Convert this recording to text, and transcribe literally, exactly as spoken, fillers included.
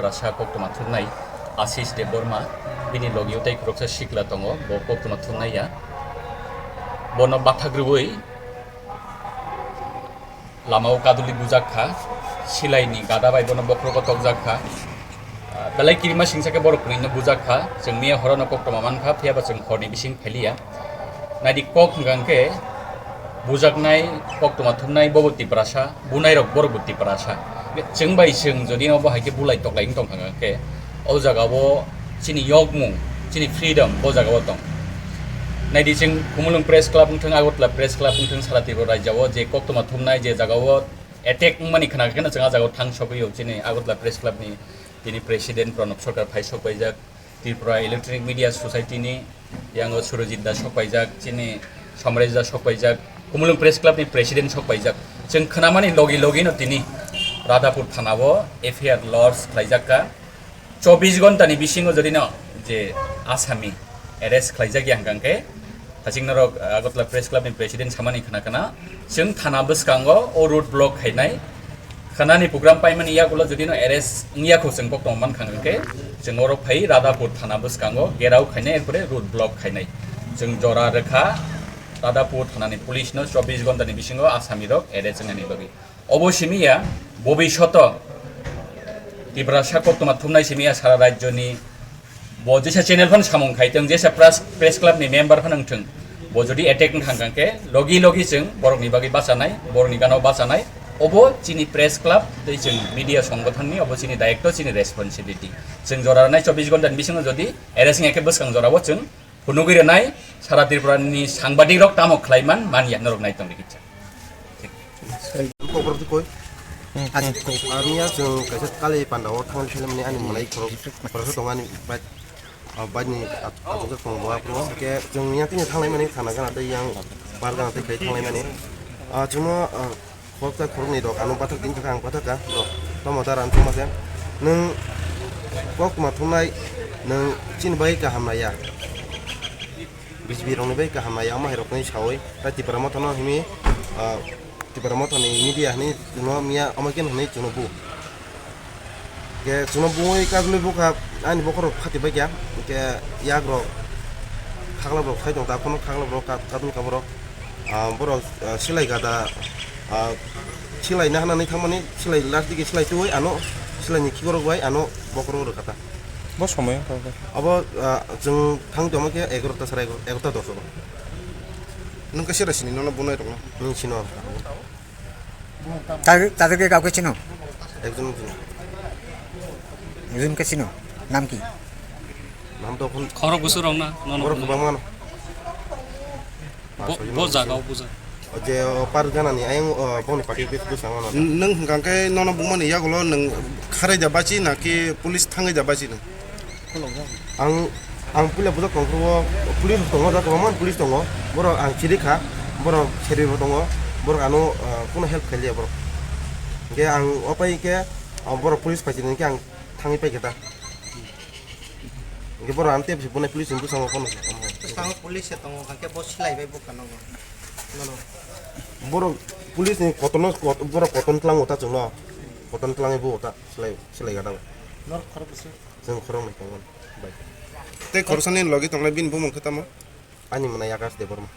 Tiprasa koktwma thumnai Ashish Debbarma, bini logio tei khoroksa sikla tongo, bo koktwma thumnai ya. Bono bathak rwui lamao kaduli bujak kha, silaini gada bai bono bokhrogo tokjak kha. Ah, belai kirima singsa khe borok kwnwino bujak kha, chwng miya horono koktwma man kha, phiya ba chwng horni bising phailiya. Naidi kok hwnkha hwnkhe bujaknai, koktwma thumnai bobo Tiprasa, bunairok borokbo Tiprasa. Chwng bai chwng jodi obo hai khe bulai toklaini tongkha hwnkhe, o jagao chini yokmung, chini freedom bo jagao tong. Naidi chwng Khumulwng Press Club wngthwng, Agartala Press Club wngthwng, sara Tripura rajyao je koktwma thumnai je jagao attack wngmani khna khe chwng a jagao thang sogwi o chini Agartala Press Club ni tini president Pranab Sarkar phai sok paijak, Tripura Electronic Media Society ni yango Surojit da sok paijak, chini Samraj da sok paijak, Khumulwng Press Club ni president sok paijak. Chwng khnamani logi logi no tini Radhapur thana o F I R lodge khlaijak kha. Chobbish ghonta ni bisingo jodi no je asami arrest khlaijak ya hwnkha hwnkhe, haching norok, ah, Agartala Press Club ni president samani khna khna, chwng thana bwskango o road block khainai. Khanani program paimani yagulo jodi no arrest wngya kho chwng koktwma man kha hwnkhe, chwng oro phai Radhapur thana bwskango gherao khainai, erpore road block khainai. Chwng jora rwkha Radhapur thanani police no chobbish ghonta ni bisingo asami rok arrest wngnani bagwi. Obo simi ya, bobishoto Tiprasa koktwma thumnai simi ya sara rajyoni. Bo jesa channel phano samung khai tong, jesa press, press club ni member phano wngthwng, bo jodi attack wngkha hwnkhe logi logi chwng borokni bagwi bachanai, borokni gana bachanai. Obo chini press club tei chwng media songgothon ni, obo chini daitw, chini responsibility. Chwng jora rwnai chobbish ghonta ni bisingo jodi arrest wngya khe bwskang jora o chwng phunugwi rwnai, sara Tripura ni sangbadik rok tamo khlai man, man ya norok nai tong rikitsa. Kokborok twi koi. Acha kok. Armiya chwng kaisa kali panda o thangwi philaimani ani mwlai khorok, khoroksa tongo ani bike, ah, bike ni at-, atwkjak tongo bo aphuru. Hwnkhe chwng yang tini thanglaimani thana gana tei yang bar gana tei khai thanglaimani. Ah, chwngno, ah, khoroksa khoroknwi rok ano bathak tini thaka ang bathak kha. Rok tamo dara ang chuma khe. Nwng koktwma thumnai, nwng chini bagwi kaham naiya. B J P rokni bai kaham nai, omo hai rokni sawi, tai Tipra Motha no himi, ah, Tipra Motha ni media hini chwngno miya omo khe hwnwi chwngno bu. Khe chwngno buwi kadulwi bukha, ani bokhorok phati bai kha, hwnkhe yak rok khaklap rok sai tong ta, phano khaklap rok ka-, kadul ka borok, ah, borok, ah, silai gada, ah, silai na hwnwi thangmani, silai last digi silai twiwi ano, silai ni khikorok bai ano bokhorok rwkha ta. Bo somoyo wngkha khe? Abo, ah, chwng thang tongma khe egarota, sara egarota, doso. Nwng khe sera sini nono bunai rokno? Nwng sino. Tader, taderke kaukhe chino? Ekjon chino. Ekjon khe chino. Nam ki? Nam to khun. Khorok bwswk rok na, nono borok bunai. Kwbangma no. Bo, bo jaga o buja. O je o par gana ni ayang, o, boni party office bwskango no. N-, nwng hwnkha khe nono bumani yagulo nwng kharai da bachi na ki police thangwi da bachi nwng? Ang, ang puila bujak tongphuru o police tongo, da kwbangma police tongo. Borok ang chiri kha, borok serwi bo tongo, borok ano, o, kuno help khailiya borok. Hwnkhe ang o pai khe, o, borok police phaisini hwnkhe ang thangwi pai khe ta. Hwnkhe borok ang tei bunai police ni bwskango phone. Bwskango police se tongo, hwnkhe bo silai bai bukha nogo. Nono. Borok police ni kotorno kot-, borok koton tlango ta chwngno. Koton tlangwi bo ta silai, silai gada. Norok khorok bwswk? Chwng khorok nai tongo. Bai. Tei khoroksa ni logi tongnai bini bumung khe tamo? Ani mwnai Akash Debbarma.